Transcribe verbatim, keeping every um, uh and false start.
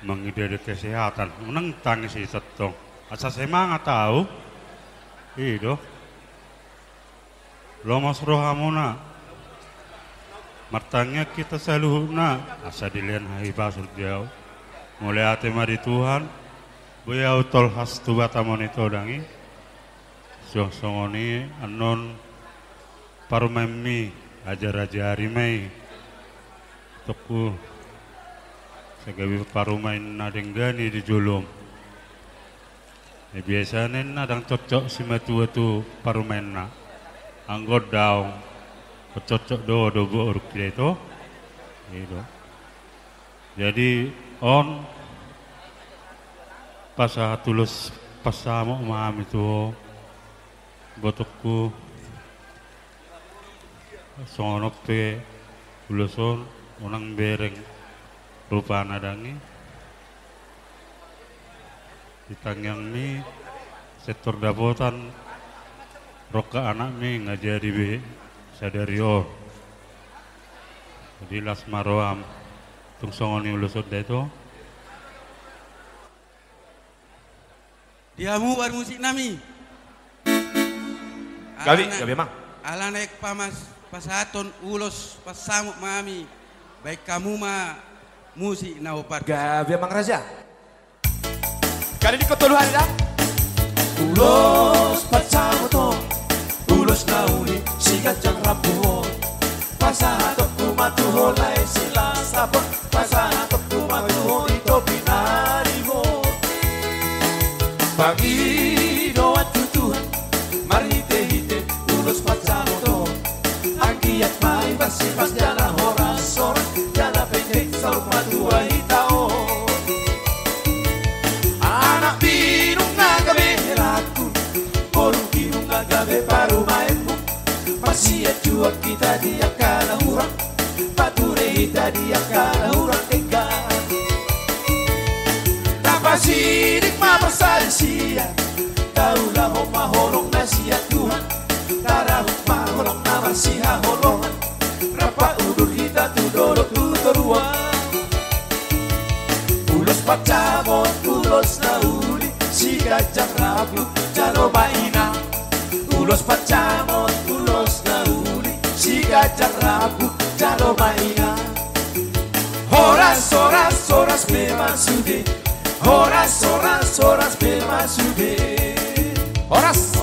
Mangida di kesehatan, unang tangis i tongtong. Asa semangat au. I do. Lomo rohamuna. Martangiang hita saluhutna, asa dilehon hahipason di au. Mauliate ma di Tuhan, boi au tolhas tu Batam on i tondang i. Suang songon i annon parumaenmi, ajar-ajari ma i. Tongku, sai gabe parumaen na denggan i di jolom. Biasana ninna ndang cocok simatua tu parumaenna. Anggo daong, cocok do, do boru kita itu. I do. Jadi on pasahat ulos pansamot ma hami tu ho, botongku. Songon on pe ulos on unang bereng rupana dang i. Di tangiangmi, setor dapotan rongkap anakmi nga jadi be sadari on. Jadi las ma roham. Tung songon i ulos on da ito. Di hamu parmusik nami. Gabe, gabe amang. Ala naeng pamas, pasahathon ulos pansamot ma hami. Baen hamu ma musik na hombar. Gabe amang raja. Kali ni kotolu hali da. Ulos pansamot on, ulos na uli si ganjang rambu on. Pasahatonku ma tu ho lae si las sapon. Pasahatonku ma tu ho di topi na ribot. Pangidoan tu Tuhan marhite-hite ulos pansamot on. Anggiat ma i marsipas jala horas-horas jala pendek saur matua hita on. Anak binung na gabe helangku, boru binung na gabe parumaenmu. Marsianjuan hita di angka na hurang, pature hita di angka na hurang denggan. Tapasidik ma parsalisian, taulahon ma holong na sian Tuhan. Tarahut ma holong na marsihaholongan, rap udur hita tu dolok tu toruan. Ulos pansamot ulos na uli si ganjang rambu jalo ma inang. Ulos pansamot ulos na uli si ganjang rambu jalo ma inang. Horas, horas, horas pe ma sude. Horas, horas, horas pe ma sude. Horas.